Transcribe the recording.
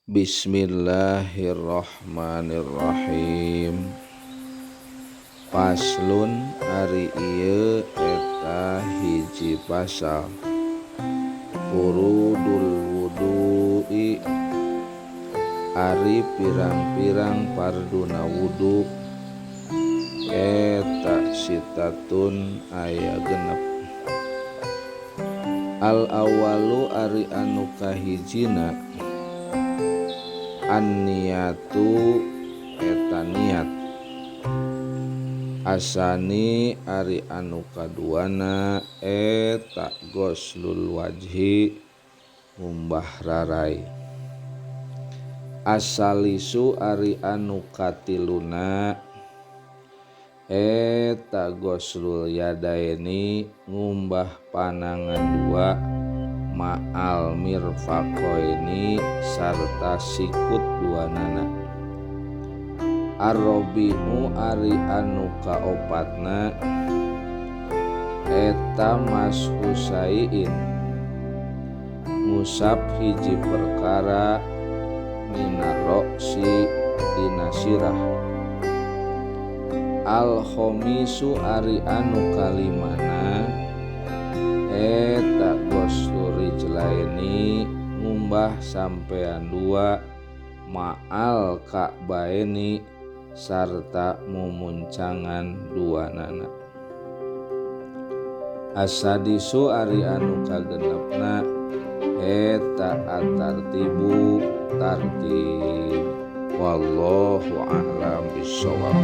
Bismillahirrahmanirrahim. Paslon ari ieu eta hiji pasal. Furudul wudu'i ari pirang-pirang farduna wudu eta sitatun aya 6. Al awalu ari anu kahijina an-niyatu eta niat. Asani ari anu kaduana eta ghoslul wajhi ngumbah rarai. Asalisu ari anu katiluna eta ghoslul yadaini ngumbah panangan dua ma'al mirfaqaini sarta sikut dua nana. Arrobi'u ari anu kaopatna eta mashu saiin ngusap hiji perkara minar roksi tina sirah. Al khomisu ari anu kalimana eta ghuslu rijlaini ngumbah sampean dua ma'al ka'baini sarta mumuncangan dua nana. Asadisu ari anu kagenepna eta atartibu tartib. Wallahu a'lam bissawab.